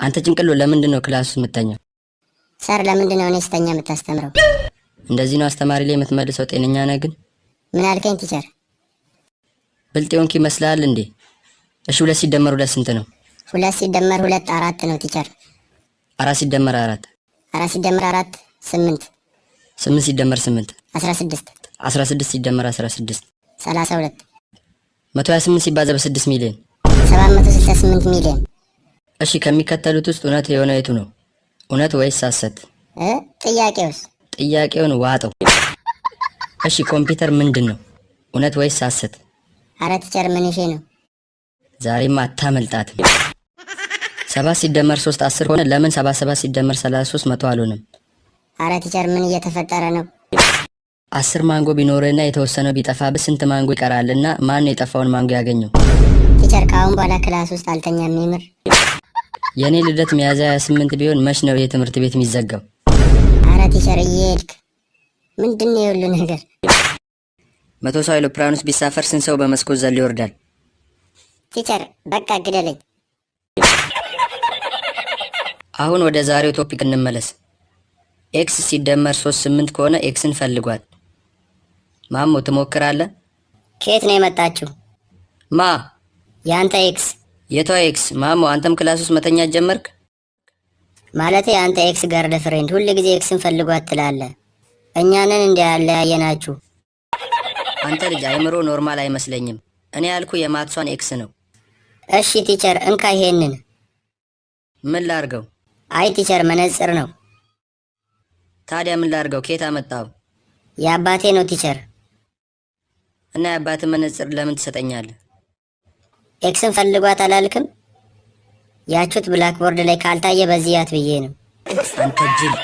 አንተ ጭንቅሎ፣ ለምንድን ነው class ውስጥ የምተኛው? Sir፣ ለምንድን ነው እኔ ስተኛ የምታስተምረው? እንደዚህ ነው አስተማሪ ላይ የምትመልሰው? ጤነኛ ነህ ግን? ምን አልከኝ teacher? ብልጥ የሆንክ ይመስልሃል እንዴ? እሺ፣ ሁለት ሲደመር ሁለት ስንት ነው? ሁለት ሲደመር ሁለት አራት ነው teacher። አራት ሲደመር አራት? አራት ሲደመር አራት ስምንት። ስምንት ሲደመር ስምንት? 16። 16 ሲደመር 16? 32። 128 ሲባዛ በ6 ሚሊዮን? 768 ሚሊዮን። እሺ፣ ከሚከተሉት ውስጥ እውነት የሆነ የቱ ነው? እውነት ወይስ ሐሰት? እ ጥያቄውስ? ጥያቄውን ዋጠው። እሺ፣ ኮምፒውተር ምንድን ነው? እውነት ወይስ ሐሰት? አረ teacher፣ ምንሼ ነው? ዛሬም አታመልጣትም። ሰባት ሲደመር ሶስት 10 ከሆነ ለምን 77 ሲደመር 33 100 አልሆንም? አረ teacher፣ ምን እየተፈጠረ ነው? 10 ማንጎ ቢኖርህና የተወሰነው ቢጠፋብህ ስንት ማንጎ ይቀራል? እና ማን ነው የጠፋውን ማንጎ ያገኘው? Teacher፣ ከአሁን በኋላ class ውስጥ አልተኛም የምር። የእኔ ልደት ሚያዝያ 28 ቢሆን መች ነው የትምህርት ቤት የሚዘጋው? አረ teacher፣ እየሄድክ ምንድን ነው የሁሉ ነገር? 100 ሰው አይሮፕላን ውስጥ ቢሳፈር ስንት ሰው በመስኮት ዘሎ ይወርዳል? Teacher፣ በቃ ግደለኝ። አሁን ወደ ዛሬው topic እንመለስ። x ሲደመር ሶስት ስምንት ከሆነ x ን ፈልጓት። ማሞ፣ ትሞክራለህ? ከየት ነው የመጣችው? ማ? የአንተ ex። የቷ ex? ማሞ፣ አንተም class ውስጥ መተኛት ጀመርክ? ማለቴ የአንተ ex girlfriend። ሁል ጊዜ x ን ፈልጓት ትላለህ። እኛንን እንደ ያለያየናችሁ። አንተ ልጅ አይምሮ normal አይመስለኝም። እኔ ያልኩ የ maths ሷን x ነው። እሺ teacher፣ እንካ ይሄንን። ምን ላርገው? አይ teacher፣ መነጽር ነው። ታዲያ ምን ላርገው? ከየት አመጣው? የአባቴ ነው teacher። እና የአባትህ መነጽር ለምን ትሰጠኛለህ? X ን ፈልጓት አላልክም? ያቹት blackboard ላይ ካልታየ በዚህ ያት ብዬ ነው። አንተ ጅል።